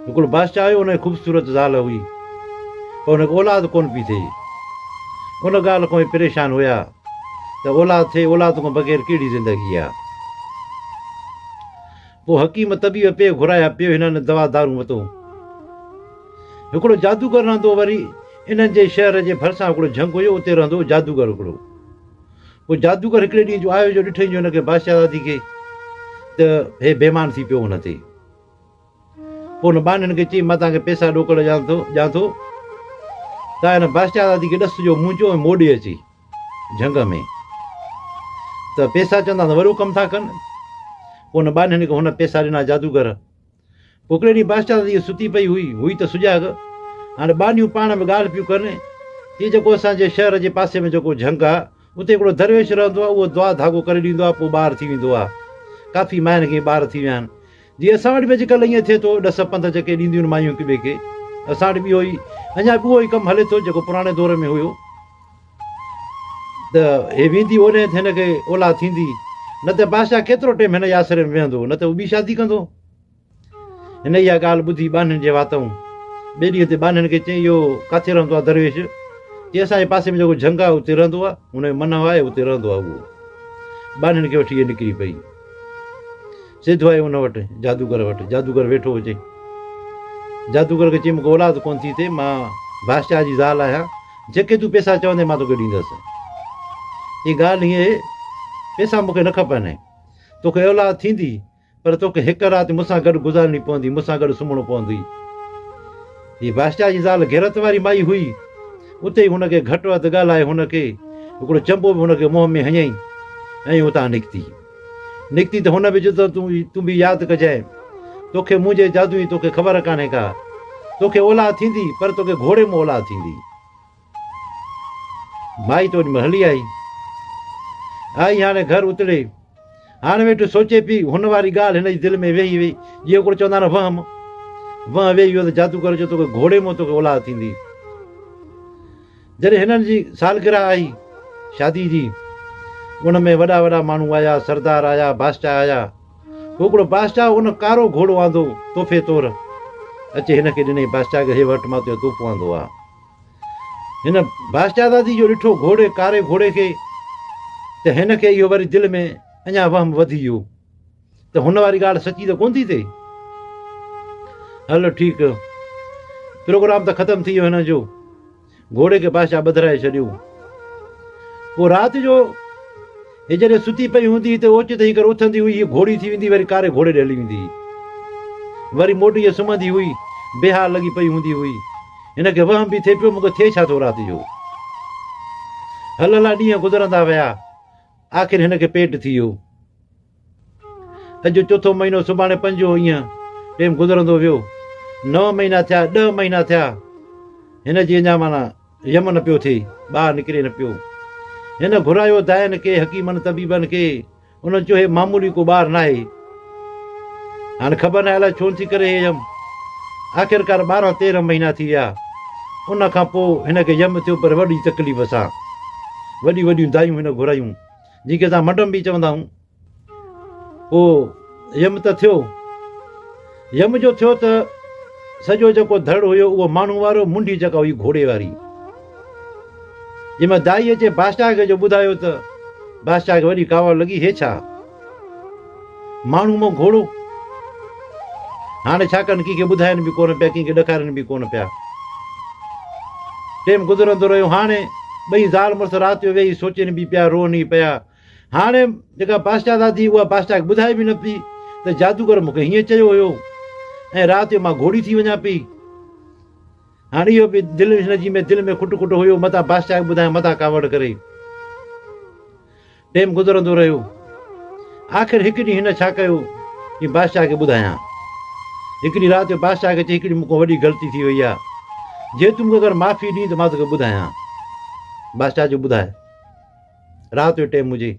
هڪڙو بادشاهه هيو، ان کي خوبصورت زال هئي، پر هن کي اولاد ڪونه پئي ٿئي. ان ڳالهه کان هي پريشان هيا ته اولاد ٿئي، اولاد کان بغير ڪهڙي زندگي آ. پوء حڪيم طبيب پئي گهرايا، پيو هنن دوا دارون ورتو. هڪڙو جادوگر رهندو هو، وري انهن جي شهر جي ڀرسان هڪڙو جهنگ هيو، اتي رهندو هو جادوگر هڪڙو. پوء جادوگر هڪڙي ڏينهن جو آيو جو ڏٺئين جو هن کي بادشاهزادي کي ته هي بيمان ٿي پيو هن تي. پوء هن ٻانهن کي چيائين، مان توهان کي پئسا ڏوڪڙ ڏيان ٿو، ڏيان ٿو، توهان هن بادشاهزادي کي ڏس جو منهنجو ۽ موڏي اچي جهنگ ۾. ته پئسا چوندا ته وڏو ڪم ٿا ڪن. پوء هن ٻانهن کي هن پئسا ڏنا جادوگر. پوء هڪڙي ڏينهن بادشاهزادي ستي پئي هئي، هئي ته سجاڳ. هاڻي ٻانهيون پاڻ ۾ ڳالهه پيون ڪن، چي جيڪو اسان جي شهر جي پاسي ۾ جيڪو جهنگ آ، اتي هڪڙو درويش رهندو آ، اهو دعا ڌاڳو ڪري ڏيندو آ، پوء ٻار ٿي ويندو آ. ڪافي ماين کي ٻار ٿي ويا آهن. جي اسان وٽ به اڄڪلهه ائين ٿئي ٿو، ڏس پنڌ جيڪي ڏينديون آهن مايون هڪ ٻئي کي، اسان وٽ به اهو ئي اڃا به اهو ئي ڪم هلي ٿو جيڪو پراڻي دور ۾ هيو ته هي ويندي اوڏانهن ته هن کي اولاد ٿيندي، نه ته بادشاهه ڪيترو ٽيم هن جي آسري ۾ ويهندو، نه ته هو ٻي شادي ڪندو. هن اها ڳالهه ٻڌي ٻانهن جي واتئون ٻئي ڏينهن تي ٻانهن کي چيائين، اهو ڪاٿي رهندو آهي درويش؟ چي اسان جي پاسي ۾ جيڪو جهنگ آهي اتي رهندو آهي، هن جو منهه آهي اتي رهندو آهي اهو. ٻانهن کي وٺي هيء نڪري پئي. سڌو آيو ان وٽ، جادوگر وٽ. جادوگر ويٺو هجي. جادوگر کي چيائين، مون کي اولاد ڪونه ٿي ٿئي، مان بادشاهه جي زال آهيان، جيڪي تون پئسا چوندين مان توکي ڏيندس. چيائين، ڳالهه هيئن آهي، پئسا مون کي نه کپن، توکي اولاد ٿيندي، پر توکي هڪ رات مون سان گڏ گذارڻي پوندي، مون سان گڏ سمهڻو پوندئي. هيء بادشاهه جي زال غيرت واري مائي هئي. اتي ئي هن کي گهٽ وڌ ڳالهائي هن کي هڪڙو چنبو به هن کي منهن ۾ هنيائين ۽ اتان نڪتي. نڪتي ته هن به چيو ته تون به ياد ڪجانء، توکي منهنجي جادو جي توکي خبر ڪانهي ڪا. توکي اولاد ٿيندي، پر توکي گهوڙي مان اولاد ٿيندي. مائي ته اوڏي مهل هلي آئي. آئي هاڻي گهر اتڙي. هاڻي ويٺي سوچي پئي، هن واري ڳالهه هن جي دل ۾ ويهي وئي. جيئن هڪڙو چوندا آهن وهم، وهم ويهي ويو ته جادوگر چيو توکي گهوڙي مان توکي اولاد ٿيندي. جڏهن هنن جي سالگرهه آئي شادي جي، ان ۾ وڏا وڏا ماڻهو آيا، سردار آيا، بادشاهه آيا. پوء هڪڙو بادشاهه ان ڪارو گهوڙو آندو تحفي طور، اچي هن کي ڏنائين، بادشاهه کي هي وٺ مان تنهنجو تحفو آندو آ. هن بادشاهزادي جو ڏٺو گهوڙي ڪاري گهوڙي کي ته هن کي اهو وري دل ۾ اڃا وهم وڌي ويو ته هن واري ڳالهه سچي ته ڪونه ٿي ٿئي. هل ٺيڪ پروگرام ته ختم ٿي ويو هن جو. گهوڙي کي بادشاهه ٻڌرائي ڇڏيو. پوء رات جو هي جڏهن ستي پئي هوندي هئي ته اوچتو هي ڪري اٿندي هئي، هيء گهوڙي ٿي ويندي وري ڪاري گهوڙي ڏي هلي ويندي هئي. وري موٽي هيء سمهندي هئي، بيحال لڳي پئي هوندي هئي. هن کي وهم به ٿئي پيو، مون کي ٿئي ڇا ٿو رات جو. هل هلان ڏينهن گذرندا ويا، آخر هن کي پيٽ ٿي ويو. اڄ چوٿون مهينو سڀاڻي پنجون ائين ٽيم گذرندو ويو. نو مهينا ٿيا، ڏهه مهينا ٿيا، هن جي اڃا معنيٰ يم نه پيو ٿئي، ٻاهر نڪري نه پيو. هن گهرايو داين کي، حڪيمن طبيبن کي، انهن چيو هي معمولي ڪو ٻار ناهي. هاڻي خبر ناهي الائي ڇو نٿي ڪري هي يم. آخرڪار 12 13 مهينا ٿي ويا. ان کان پوء هن کي يم ٿيو پر وڏي تڪليف سان. وڏيون وڏيون دايون هن گهرايون، جن کي اسان منڊم به چوندا آهيون. پوء يم ته ٿيو. يم جو ٿيو ته سڄو جيڪو ڌڙ هيو اهو ماڻهو وارو، منڍي جيڪا هئي گهوڙي واري. جنهن مهل دائي اچي بادشاهه کي جو ٻڌايو ته بادشاهه کي وڏي ڪاوڙ لڳي، هي ڇا؟ ماڻهو مان گهوڙو؟ هاڻي ڇا ڪن، ڪنهن کي ٻڌائين به ڪونه پيا، ڪنهن کي ڏکارين به ڪونه پيا. ٽيم گذرندو رهيو، هاڻي ٻئي زال مڙس رات جو ويهي سوچين به پيا، روئن ئي پيا. هاڻي جيڪا بادشاهزادي اها بادشاهه کي ٻڌائي به نه پئي ته جادوگر مون کي هيئن چيو هيو ۽ رات جو مان گهوڙي ٿي وڃان پئي. هاڻي اهو به دل هن جي ۾ دل ۾ کٽ کٽ هيو متان بادشاهه کي ٻڌايان متان ڪاوڙ ڪري. ٽيم گذرندو رهيو. آخر هڪ ڏينهن هن ڇا ڪيو جي بادشاهه کي ٻڌايان. هڪ ڏينهن رات جو بادشاهه کي چئي هڪڙي مون کان وڏي غلطي ٿي وئي آهي. جي تون مون کي اگر معافي ڏين ته مان توکي ٻڌايان. بادشاهه چيو ٻڌاء. رات جو ٽيم هجي.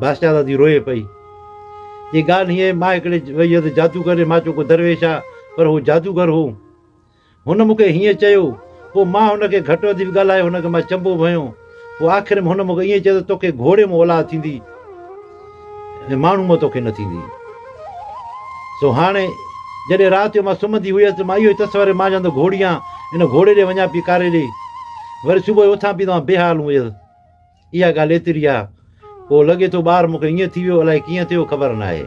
بادشاهه دادي روئي پئي. چي ڳالهه هيئن مان هڪڙي وئي هيس جادوگر ڏي مان چيو ڪو درويش آ پر هو جادوگر هو. هن مون کي هيئن چيو، پوء مان هن کي گهٽ وڌ به ڳالهايو هن کي مان چنبو به هنيو. پوء آخر ۾ هن مون کي ائين چيو ته توکي گهوڙي مان اولاد ٿيندي ۽ ماڻهو مان توکي نه ٿيندي. سو هاڻي جڏهن رات جو مان سمهندي هيس ته مان اهو ئي تصور مان چوندو گهوڙي آن، ان گهوڙي ڏي وڃان پئي ڪاري ڏي. وري صبح جو اٿان پئي ته مان بيحال هيس. اها ڳالهه ايتري آ. پوء لڳي ٿو ٻار مون کي ائين ٿي ويو الائي ڪيئن ٿيو خبر ناهي.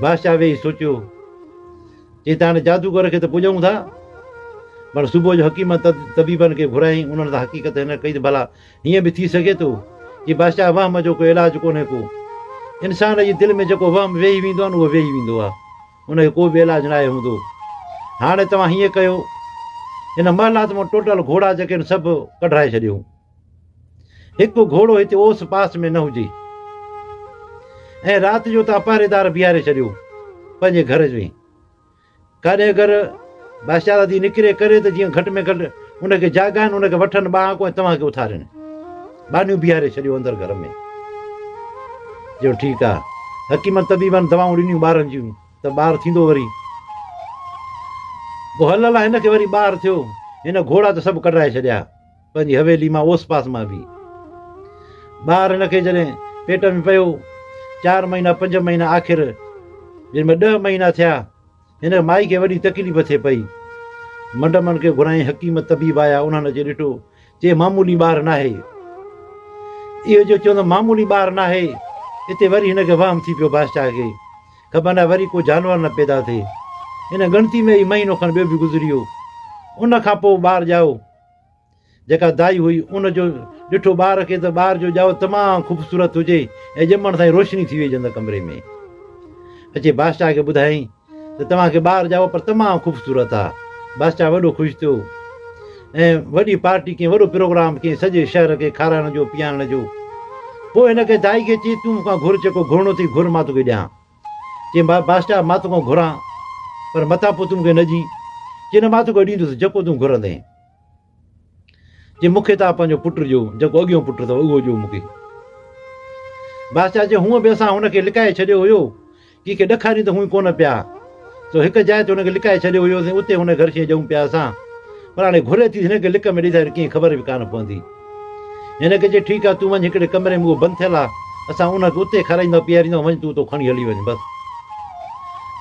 بادشاهه ويهي سوچيو. چي ته هاڻي جادوگر کي ته پڄون ٿا. پر صبح جو حڪيمن طبيبن کي گهرايائين انهن سان حقيقت هن ڪئي ته ڀلا هيئن به ٿي سگهي ٿو؟ چي بادشاهه وهم جو ڪو علاج ڪونهي ڪو. انسان جي دل ۾ جيڪو وهم ويهي ويندو آهي نه اهو ويهي ويندو آهي. ان کي ڪو به علاج ناهي هوندو. هاڻي توهان هيئن ڪيو، هن محلات مان ٽوٽل گهوڙا جيڪي آهن سڀ ڪڍرائي ڇڏيو. هڪ گهوڙو هتي اوس پاس ۾ نه هجي ۽ رات جو توهان پهريدار بيهاري ڇڏيو پنهنجي گهر ۾. ڪڏهن اگر بادشاهزادي نڪري ڪري ته جيئن گهٽ ۾ گهٽ ان کي جاڳائن، ان کي وٺن ٻانهن ڪو ۽ توهان کي اٿارين. ٻانهيون بيهاري ڇڏيو اندر گهر ۾. چيو ٺيڪ آ. حڪيمن طبيبن دوائون ڏنيون ٻارن جون ته ٻار ٿيندو وري. پوء هل هلان هن کي وري ٻار ٿيو. هن گهوڙا ته سڀ ڪڍرائي ڇڏيا پنهنجي حويلي مان اوس پاس مان به. ٻار هن کي جڏهن پيٽ ۾ پيو چار مهينا پنج مهينا آخر جن ۾ ڏهه مهينا ٿيا هن مائي کي وڏي تڪليف ٿئي پئي. منڊمن کي گهرايائين، حڪيم طبيب آيا، انهن اچي ڏٺو، چي معمولي ٻار ناهي. اهو جو چوندو معمولي ٻار ناهي، اتي وري هن کي وهم ٿي پيو بادشاهه کي، خبر ناهي وري ڪو جانور نه پيدا ٿئي. ان ڳڻتي ۾ ئي مهينو کن ٻيو به گذري ويو. ان کان پوء ٻار ڄائو. جيڪا دائي هئي ان جو ڏٺو ٻار کي ته ٻار جو ڄائو تمام خوبصورت هجي ۽ ڄمڻ سان ئي روشني ٿي وئي ڄڻ ته ڪمري ۾. اچي بادشاهه کي ٻڌايائين ته توهان کي ٻار ڄائو پر تمام خوبصورت آ. بادشاهه وڏو خوش ٿيو ۽ وڏي پارٽي ڪيائين وڏو پروگرام ڪيائين سڄي شهر کي کارائڻ جو پيارڻ جو. پوء هن کي دائي کي چيائين تون مون کان گهر جيڪو گهرڻو اٿئي گهر مان توکي ڏيان. چيائين بادشاهه مان توکان گهران پر متان پوء تون مون کي نه ڏين. چيائين نه مان توکي ڏيندس جيڪو تون گهرندين. چي مون کي توهان پنهنجو پٽ ڏيو، جيڪو اڳيون پٽ اٿو اهو ڏيو مون کي. بادشاهه چيو، هونء به اسان هن کي لڪائي ڇڏيو هيو، ڪنهن کي ڏکاريون ته هونء ڪونه پيا، سو هڪ جاء تي هن کي لڪائي ڇڏيو هيوسين، اتي هن گهر شيء ڄئون پيا اسان، پر هاڻي گهري ٿي هن کي لڪ ۾ ڏئي ٿا ڪنهن کي خبر به ڪانه پوندي. هن کي چي، ٺيڪ آهي، تون وڃ هڪڙي ڪمري ۾ اهو بند ٿيل آهي، اسان ان کي اتي کارائيندا پياريندا وڃ تون اتو کڻي هلي وڃ بس.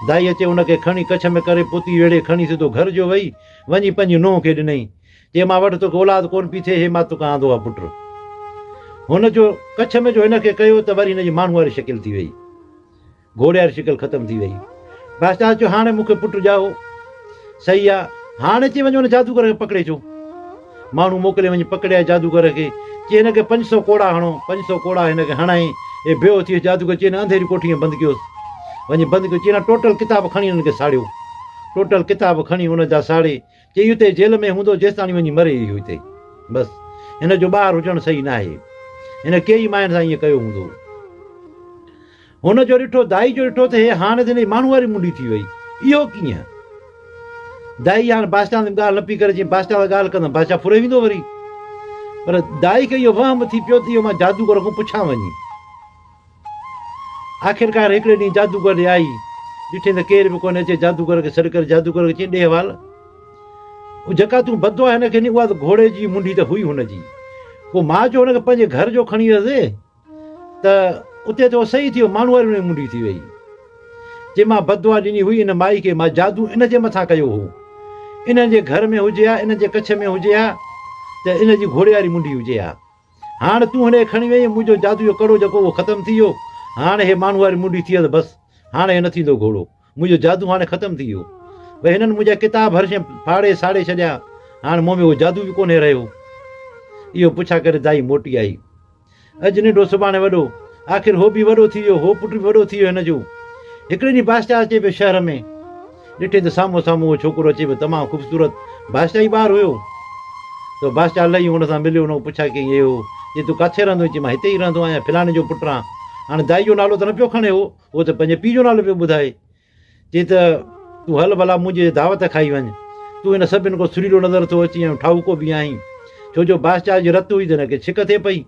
دائي اچي هن کي کڻي ڪڇ ۾ ڪري پوتي ويڙهي کڻي سڌو گهر جو وئي، وڃي پنهنجي نونهن کي ڏنائين. چي مان وٽ توکي اولاد ڪونه پي ٿئي، هي مان توکان آندو آ پٽ. هن جو ڪڇ ۾ جو هن کي ڪيو ته وري هن جي ماڻهو واري شڪل ٿي وئي. گهوڙي واري شڪل ختم ٿي وئي. بادشاهه چيو هاڻي مون کي پٽ ڄائو. صحيح آ. هاڻي چي وڃو هن جادوگر کي پڪڙي اچو. ماڻهو موڪلي وڃي پڪڙي آيا جادوگر کي. چي هن کي 500 ڪوڙا هڻو. 500 ڪوڙا هن کي هڻائين. هي بيهوش ٿي ويو. جادوگر چي هن انڌيري ڪوٺي ۾ بند ڪيوس. وڃي بند ڪيو. چي هن ٽوٽل ڪتاب کڻي هنن کي ساڙيو. ٽوٽل ڪتاب کڻي ان جا ساڙي، چي اتي جيل ۾ هوندو جيستاڻي وڃي مري اهو اتي. بس هن جو ٻاهر هجڻ صحيح ناهي. هن ڪيئي ماين سان ائين ڪيو هوندو. هن جو ڏٺو دائي جو ڏٺو ته هي هاڻ ته هن جي ماڻهو واري منڊي ٿي وئي. اهو ڪيئن؟ دائي هاڻ بادشاهه سان ڳالهه نه پئي ڪري، چيائين بادشاهه سان ڳالهه ڪندم، بادشاهه ڦري ويندو وري. پر دائي کي اهو وهم ٿي پيو ته اهو مان جادوگر کان پڇان وڃي. آخرڪار هڪڙي ڏينهن جادوگر ڏي آئي. ڏٺئين ته ڪير به ڪونهي. اچي جادوگر کي سڏ ڪري جادوگر کي چيائين، ڏي حوال. جيڪا تون بددعا هن کي ڏني، اها ته گهوڙي جي منڍي ته هئي هن جي. پوء مان جو هن کي پنهنجي گهر جو کڻي ويس ته اتي ته اهو صحيح ٿي ويو، ماڻهو واري هن جي منڍي ٿي وئي. جي مان بددعا ڏني هئي ان مائي کي، مان جادو ان جي مٿان ڪيو هو. انهن جي گهر ۾ هجي ها، انهن جي ڪڇ ۾ هجي ها ته ان جي گهوڙي واري منڍي هجي ها. هاڻ تون هن کي کڻي وئين، منهنجو جادو جو ڪڙو جيڪو اهو ختم ٿي ويو، هاڻ هي ماڻهو واري منڍي ٿي ويس، بس هاڻ هي نه ٿيندو گهوڙو، منهنجو جادو هاڻي ختم ٿي ويو. ڀئي هنن منهنجا ڪتاب هر شيء ڦاڙي ساڙي ڇڏيا، هاڻ مون ۾ اهو جادو به ڪونهي رهيو. اهو پڇا ڪري دائي موٽي آئي. اڄ ننڍو سڀاڻي وڏو. آخر هو به وڏو ٿي ويو، هو پٽ به وڏو ٿي ويو هن جو. هڪڙي ڏينهن بادشاهه اچي پيو شهر ۾. ڏٺي ته سامهون سامهون اهو ڇوڪرو اچي پيو، تمام خوبصورت بادشاهي ٻار هيو. ته بادشاهه لهي هن سان مليو، هن کان پڇا ڪيائين، اي هو، چي تون ڪاٿي رهندو آهين؟ چي مان هتي ئي رهندو آهيان، فلاڻي جو پٽ آهيان. هاڻي دائي جو نالو ته نه پيو کڻي هو، هو ته پنهنجي پيء جو نالو پيو ٻڌائي. چي ته تون هل ڀلا منهنجي دعوت کائي وڃ. تون هن سڀن کان سريلو نظر ٿو اچين ۽ ٺاهوڪو به آهين. ڇو جو بادشاهه جي رت هئي ته هن کي ڇڪ ٿئي پئي.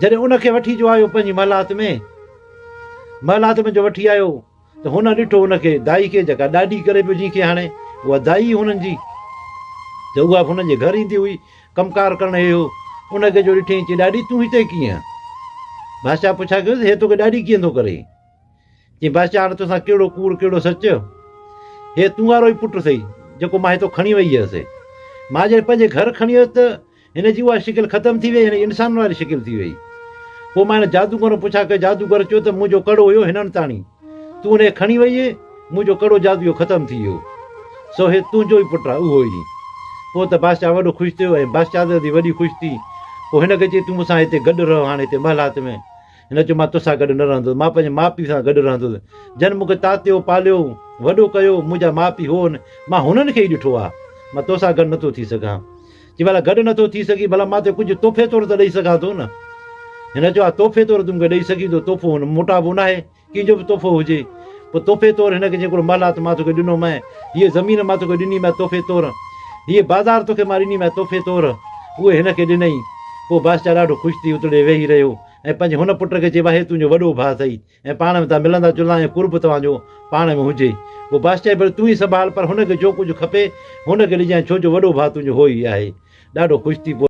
جڏهن ان کي وٺي جو آيو پنهنجي محلات ۾، محلات ۾ جو وٺي آيو ته هن ڏٺو ان کي دائي کي جيڪا ڏاڏي ڪري پيو جنهن کي هاڻي اها دائي هنن جي ته اها به هنن جي گهر ايندي هئي ڪم ڪار ڪرڻ هي هو ان کي جو ڏٺئين چي ڏاڏي تون هتي ڪيئن؟ بادشاهه پڇا ڪيس هي توکي ڏاڏي ڪيئن ٿو ڪري؟ چيائين، بادشاهه هاڻي توسان ڪهڙو ڪوڙ ڪهڙو سچ؟ هي تون وارو ئي پٽ اٿئي، جيڪو مان هتو کڻي وئي هيس. مان جڏهن پنهنجي گهر کڻي ويس ته هن جي اها شڪل ختم ٿي وئي، هن جي انسانن واري شڪل ٿي وئي. پوء مان هن جادوگر کان پڇا ڪئي، جادوگر چيو ته منهنجو ڪڙو هيو هنن تاڻي، تون هن کي کڻي وئين، منهنجو ڪڙو جادو اهو ختم ٿي ويو، سو هي تنهنجو ئي پٽ آهي، اهو ئي. پوء ته بادشاهه وڏو خوش ٿيو ۽ بادشاهزادي وڏي خوش ٿي. پوء هن کي چيائين، تون مون سان هتي گڏ رهه، هاڻي هتي محلات ۾. هن چيو، مان توسان گڏ نه رهندس، مان پنهنجي ماء پيء سان گڏ رهندس، جن مون کي تاتيو، پاليو، وڏو ڪيو، منهنجا ماء پيء هئن، مان هنن کي ئي ڏٺو آهي، مان توسان گڏ نٿو ٿي سگهان. چي ڀلا گڏ نٿو ٿي سگهين، ڀلا مان توکي ڪجهه تحفي طور ته ڏئي سگهان ٿو نه؟ هن چيو، ها تحفي طور تون مون کي ڏئي سگهين ٿو، تحفو هن موٽابو ناهي، ڪنهن جو به تحفو هجي. پوء تحفي طور هن کي چيائين، هڪڙو محلات مان توکي ڏنو مئن، هيء زمين مان توکي ڏني مئن تحفي طور، هيء بازار توکي مان ڏني مئن تحفي طور. اهي هن کي ڏنئي. پوء بادشاهه ڏاڍو خوش ٿي اتڙي ويهي رهيو ۽ پنهنجي هن پٽ کي چيو، هي تنهنجو وڏو ڀاء اٿئي ۽ پاڻ ۾ توهان ملندا جلندا ۽ قرب توهان جو پاڻ ۾ هجي. پوء بادشاهه چيو، ڀلي تون ئي سنڀال، پر هن کي جو ڪجهه کپي، هن کي ڏجانء، ڇو جو وڏو ڀاء تنهنجو هو ئي آهي. ڏاڍو خوش ٿي پوء.